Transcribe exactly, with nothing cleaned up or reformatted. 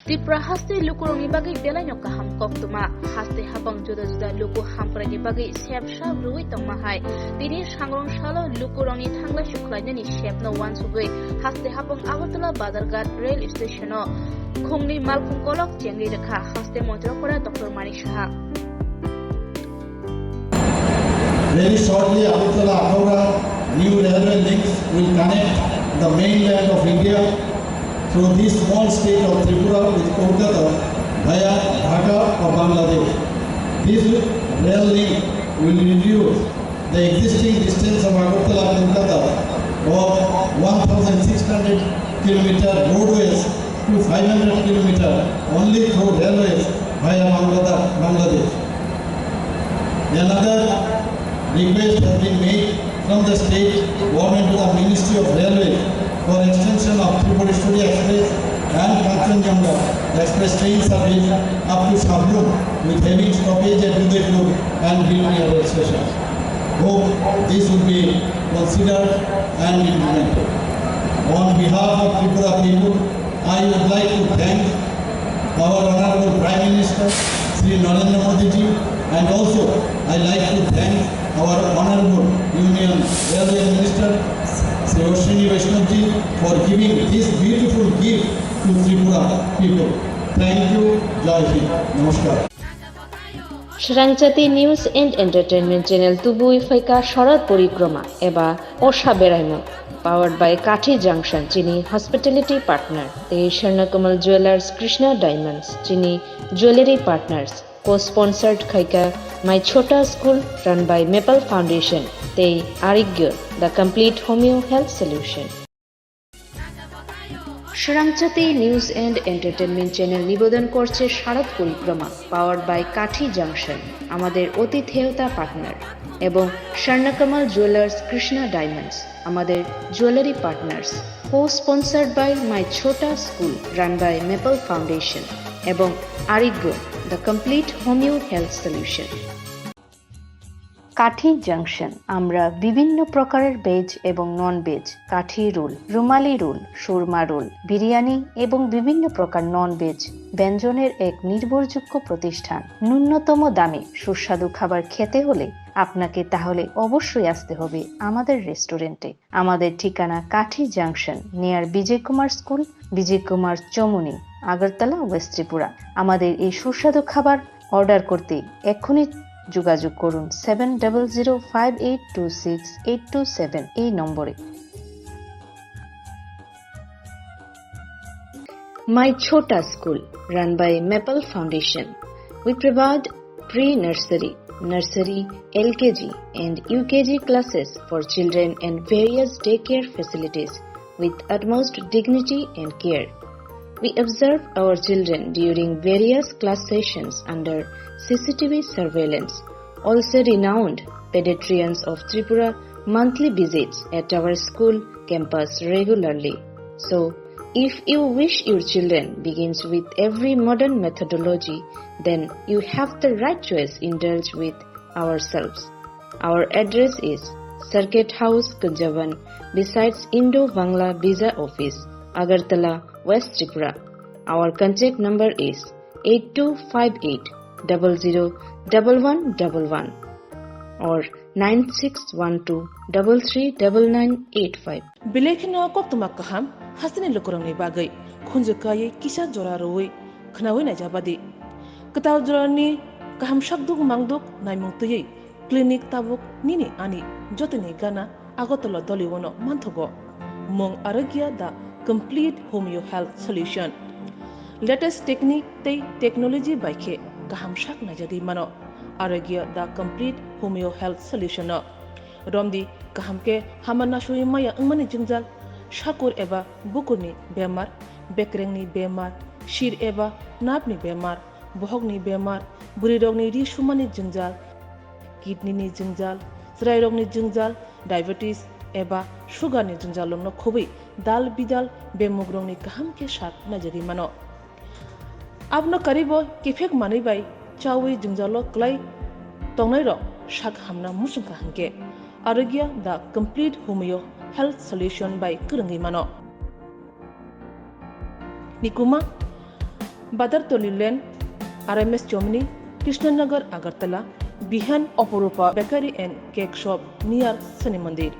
Tripura haste lukurokni bagwi belaino kaham koktwma. Haste hapang juda juda luku hamkraini bagwi sep sap rwui tongma hai. Tini sangrong salo lukurokni thanglai sukhlainani sepno uansugwi haste hapang Agartala Bazarghat rail stationo khungni malkhung kolok chengri rwkha haste Moitrapura Doctor Manik Saha. Very shortly, Agartala Akhora new railway links will connect the mainland of India through this small state of Tripura with Kolkata via Dhaka or Bangladesh. This rail link will reduce the existing distance of Agartala Kolkata of one thousand six hundred kilometer roadways to five hundred kilometer only through railways via Bangladesh. Another request has been made from the state government to the Ministry of Railways for extension of Tripureshwari Express and Kanchanjunga Express train service up to Sabrum with having stoppage at Udaipur and Bilonia rail station. Hope this will be considered and implemented. On behalf of Tripura people, I would like to thank our Honorable Prime Minister, Shri Narendra Modi ji, and also I like to thank our Honorable Union Railway Minister, Shri Ashwini Vaishnaw ji, for giving this beautiful gift to Tripura people. Thank you. Jai Hind. Namaskar. Srangchati News and Entertainment Channel tubui phaikha Sharad Porikroma eba Osa Beraimung, powered by Kathi Junction, chini hospitality partner, tei Swarnakamal Jewellers, Krishna Diamonds, chini jewellery partners, co-sponsored khaikha My Chhota School, run by Maple Foundation, tei Arigyo, the complete homeo health solution. Srangchati News and Entertainment Channel নিবেদন করছে শারদ পরিক্রমা, powered by কাঠি জাংশন, আমাদের আতিথেয়তা পার্টনার, এবং স্বর্ণকমল জুয়েলার্স কৃষ্ণা ডায়মন্ডস, আমাদের jewellery partners, co-sponsored by My Chhota School, run by Maple Foundation, এবং আরোগ্য, the complete homeo health solution. কাঠি জাংশন, আমরা বিভিন্ন প্রকারের ভেজ এবং নন ভেজ, কাঠি রোল, রুমালি রোল, সুরমা রোল, বিরিয়ানি এবং বিভিন্ন প্রকার নন ভেজ ব্যঞ্জনের এক নির্ভরযোগ্য প্রতিষ্ঠান। ন্যূনতম দামে সুস্বাদু খাবার খেতে হলে আপনাকে তাহলে অবশ্যই আসতে হবে আমাদের রেস্টুরেন্টে। আমাদের ঠিকানা কাঠি junction, near Bijoy Kumar school, Bijoy Kumar Chowmuhani, Agartala, west Tripura. আমাদের এই সুস্বাদু খাবার অর্ডার করতে এক্ষুনি যোগাযোগ করুন seven double zero five eight two six eight two seven এই নম্বরে। My Chhota School, run by Maple Foundation. We provide pre-nursery, nursery, L K G and U K G classes for children and various daycare facilities with utmost dignity and care. We observe our children during various class sessions under C C T V surveillance. Also, renowned pediatricians of Tripura monthly visits at our school campus regularly. So, if you wish your children begins with every modern methodology, then you have the right choice. Indulge with ourselves. Our address is Circuit House, Kunjaban, besides Indo-Bangla Visa Office, Agartala, West Tripura. Our contact number is eight two five eight double zero double one double one or nine six one two double three double nine eight five. Belai kheno koktwma kaham hasteni lukurokni bagwi khunju kaiwi kisa jora rwui khwnaui naijabadi. Kwtal jorani kaham sakduk mangduk naimung twiwi clinic tabuk nini ani jotoni gana Agartala Doliwano manthogo. Mung Arogya the complete homeo health solution. Latest technique tei technology bai khe kaham sak naijagwi mano. Arogya the complete homeo health solution no. Romdi kaham khe hama nasui maya wngmani jwngjal, sakur eba bukurni bemar, bekrengni bemar, sir eba nerve ni bemar, bohokni bemar, bwrwirokni ri sumani jwngjal, kidney ni jwngjal, chwrairokni jwngjal, diabetes eba sugar ni jwngjal rokno khobwi dal bidal bemugrokni kaham khe sak naijagwi mano. Abono karibo kiphek manwi bai chawi jwngjalo kwlai tongnairok sak hamna muchungkha hwnkhe Arogya the complete homeo health solution bai kwrwngwi mano. Nikuma Badartoli Lane, R M S Chomni, Krishnanagar, Agartala, behind Oporupa Bakery and Cake Shop, near Shani Mandir.